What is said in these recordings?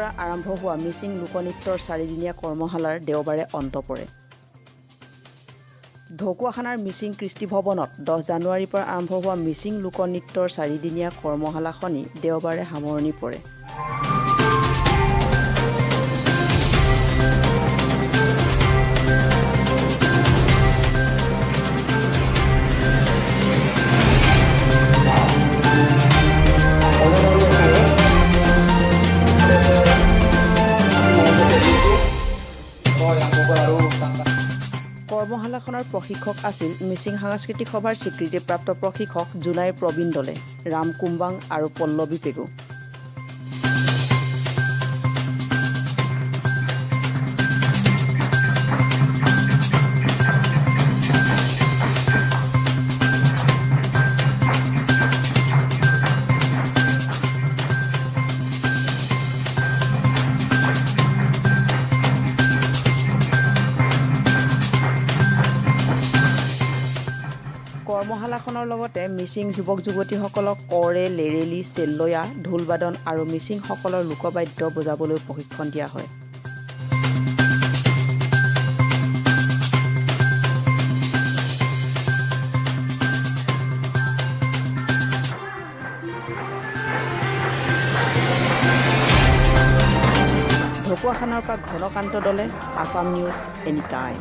পৰা আৰম্ভ হোৱা মিচিং লোকনৃত্যৰ চাৰিদিনীয়া কৰ্মশালাৰ দেওবাৰে অন্ত পৰে। ঢকুৱাখানাৰ মিচিং কৃষ্টি ভৱনত 10 জানুৱাৰীৰ পৰা আৰম্ভ হোৱা মিচিং লোকনৃত্যৰ চাৰিদিনীয়া কৰ্মশালাখনি দেওবাৰে সামৰণি পৰে। কৰ্মশালাখনৰ প্ৰশিক্ষক আছিল মিচিং সাংস্কৃতিক সভাৰ স্বীকৃতিপ্ৰাপ্ত প্ৰশিক্ষক জোনাইৰ প্ৰবীণ দলে, ৰাম কুম্বাং আৰু পল্লৱী পেগু। কৰ্মশালাখনৰ লগতে মিচিং যুৱক যুৱতীসকলক কৰে, লেৰেলি, চেলয়া, ঢোলবাদন আৰু মিচিংসকলৰ লোকবাদ্য বজাবলৈ প্ৰশিক্ষণ দিয়া হয়। ঢকুৱাখানাৰ পৰা ঘনকান্ত দলে, আছাম নিউজ এনি টাইম।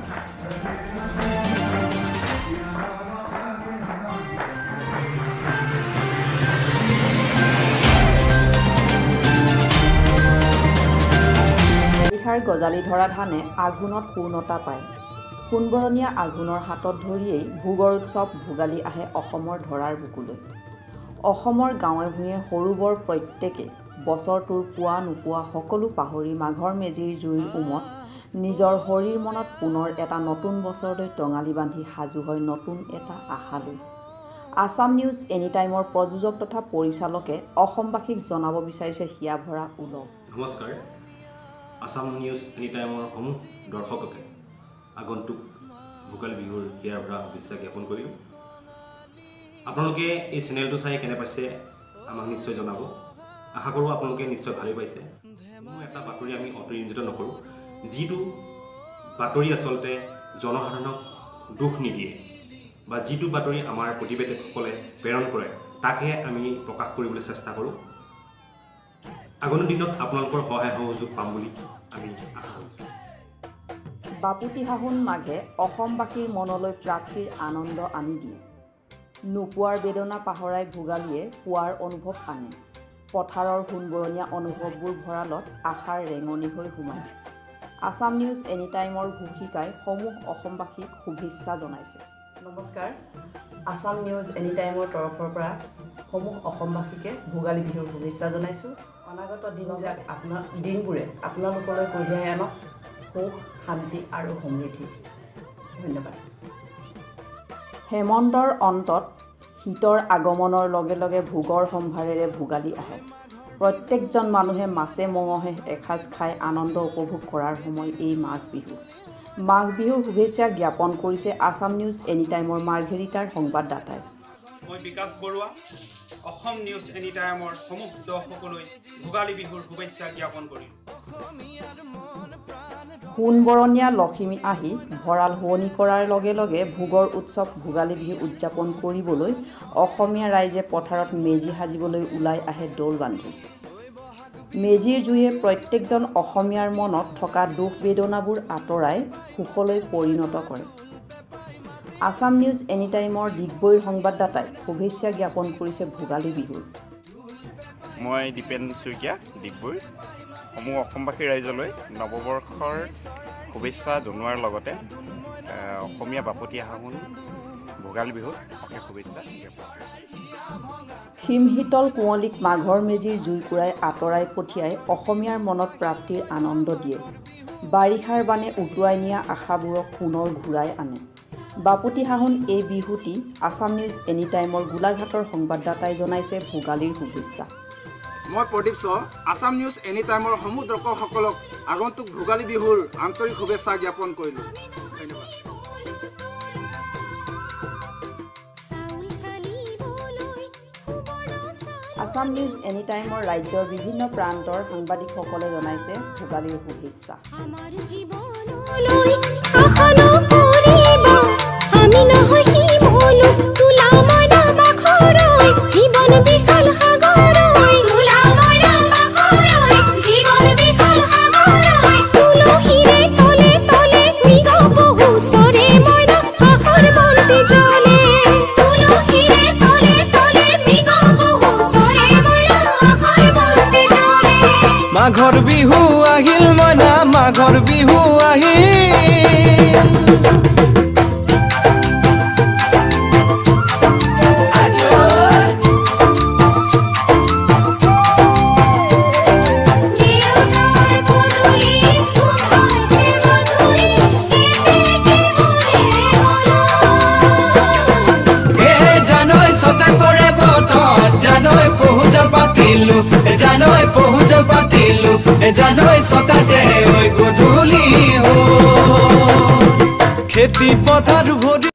বাৰিষাৰ গজালি ধৰা ধানে আঘোণত পূৰ্ণতা পায়। সোণবৰণীয়া আঘোণৰ হাতত ধৰিয়েই ভোগৰ উৎসৱ ভোগালী আহে অসমৰ ধৰাৰ বুকুলৈ। অসমৰ গাঁৱে ভূঞে সৰু বৰ প্ৰত্যেকে বছৰটোৰ পোৱা নোপোৱা সকলো পাহৰি মাঘৰ মেজিৰ জুইৰ উমত নিজৰ শৰীৰ মনত পুনৰ এটা নতুন বছৰলৈ টঙালি বান্ধি সাজু হয় নতুন এটা আশালৈ। আছাম নিউজ এনি টাইমৰ প্ৰযোজক তথা পৰিচালকে অসমবাসীক জনাব বিচাৰিছে হিয়া ভৰা ওলগ। নমস্কাৰ, আছাম নিউজ এনি টাইমৰ সমূহ দৰ্শককে আগন্তুক ভোগালী বিহুৰ হিয়াৰ ভৰা শুভেচ্ছা জ্ঞাপন কৰিলোঁ। আপোনালোকে এই চেনেলটো চাই কেনে পাইছে আমাক নিশ্চয় জনাব। আশা কৰোঁ আপোনালোকে নিশ্চয় ভালেই পাইছে। কোনো এটা বাতৰি আমি অতিৰঞ্জিত নকৰোঁ, যিটো বাতৰি আচলতে জনসাধাৰণক দুখ নিদিয়ে বা যিটো বাতৰি আমাৰ প্ৰতিবেদকসকলে প্ৰেৰণ কৰে তাকহে আমি প্ৰকাশ কৰিবলৈ চেষ্টা কৰোঁ। আগন্তুক দিনত আপোনালোকৰ সহায় সহযোগ পাম বুলি আমি আশা কৰিছোঁ। বাপুতি সাহোন মাঘে অসমবাসীৰ মনলৈ প্ৰাপ্তিৰ আনন্দ আনি দিয়ে। নোপোৱাৰ বেদনা পাহৰাই ভোগালীয়ে পোৱাৰ অনুভৱ আনে। পথাৰৰ সোণবৰণীয়া অনুভৱবোৰ ভঁৰালত আশাৰ ৰেঙনি হৈ সোমায়। আছাম নিউজ এনি টাইমৰ ঘোষিকাই সমূহ অসমবাসীক শুভেচ্ছা জনাইছে। নমস্কাৰ, আছাম নিউজ এনি টাইমৰ তৰফৰ পৰা সমূহ অসমবাসীকে ভোগালী বিহুৰ শুভেচ্ছা জনাইছোঁ। অনাগত দিনবিলাক দিনবোৰে আপোনালোকলৈ কঢ়িয়াই আনক সুখ, শান্তি আৰু সমৃদ্ধি। ধন্যবাদ। হেমন্তৰ অন্তত শীতৰ আগমনৰ লগে লগে ভোগৰ সম্ভাৰেৰে ভোগালী আহে। প্ৰত্যেকজন মানুহে মাছে মঙহে এসাঁজ খাই আনন্দ উপভোগ কৰাৰ সময় এই মাঘ বিহু। মাঘ বিহুৰ শুভেচ্ছা জ্ঞাপন কৰিছে আছাম নিউজ এনি টাইমৰ মাৰ্ঘেৰিটাৰ সংবাদদাতাই। মই বিকাশ বৰুৱা, অসম নিউজ এনি টাইমৰ সমূহ দৰ্শকলৈ ভোগালী বিহুৰ শুভেচ্ছা জ্ঞাপন কৰিলোঁ। সোণবৰণীয়া লখিমী আহি ভঁৰাল শুৱনি কৰাৰ লগে লগে ভোগৰ উৎসৱ ভোগালী বিহু উদযাপন কৰিবলৈ অসমীয়া ৰাইজে পথাৰত মেজি সাজিবলৈ ওলাই আহে দৌল বান্ধি। মেজিৰ জুয়ে প্ৰত্যেকজন অসমীয়াৰ মনত থকা দুখ বেদনাবোৰ আঁতৰাই সুখলৈ পৰিণত কৰে। আছাম নিউজ এনি টাইমৰ ডিগবৈৰ সংবাদদাতাই শুভেচ্ছা জ্ঞাপন কৰিছে ভোগালী বিহুৰ। মই দীপেন শইকীয়া, ডিগবৈৰ সমূহ অসমবাসী ৰাইজলৈ নৱবৰ্ষৰ শুভেচ্ছা জনোৱাৰ লগতে অসমীয়া বাপতি সাহোন ভোগালী বিহুত অশেষ শুভেচ্ছা জ্ঞাপন। হিমশীতল কুঁৱলীক মাঘৰ মেজিৰ জুইকুৰাই আঁতৰাই পঠিয়াই অসমীয়াৰ মনত প্ৰাপ্তিৰ আনন্দ দিয়ে। বাৰিষাৰ বানে উটুৱাই নিয়া আশাবোৰক পুনৰ ঘূৰাই আনে। বাপতি সাহোন এই বিহুটি আছাম নিউজ এনি টাইমৰ গোলাঘাটৰ সংবাদদাতাই জনাইছে ভোগালীৰ শুভেচ্ছা। মই প্ৰদীপ শ্ব, আছাম নিউজ এনি টাইমৰ সমূহ দৰ্শকসকলক আগন্তুক ভোগালী বিহুৰ আন্তৰিক শুভেচ্ছা জ্ঞাপন কৰিলোঁ। ধন্যবাদ। আছাম নিউজ এনি টাইমৰ ৰাজ্যৰ বিভিন্ন প্ৰান্তৰ সাংবাদিকসকলে জনাইছে ভোগালীৰ শুভেচ্ছা। আমাৰ জীৱনলৈ আশা নকৰিবা, আমি নহয় শিমলু, তোলা মইনা বাখৰৈ, জীৱন বিশাল সাগৰৈ, তোলা মইনা বাখৰৈ, জীৱন বিশাল সাগৰৈ, তুলসীৰে তলে তলে মৃগ বহু চৰে, মইনা আশাৰ বন্তি জ্বলে, তুলসীৰে তলে তলে মৃগ বহু চৰে, মইনা আশাৰ বন্তি জ্বলে। মাঘৰ বিহু আহিল মইনা, মাঘৰ বিহু আহিল। দেউতাৰ পদূলি গোন্ধাইছে মাধুৰী, কেতেকী মোৰে মনত। এ জানৈ চতা কৰে বতৰ, জানৈ পহু জাল পাতিলো, জানৈ পহু জাল পাতিলো, জানৈ চতাতে ঐ গধূলি হ'ল। খেতি পথাৰ ভৰি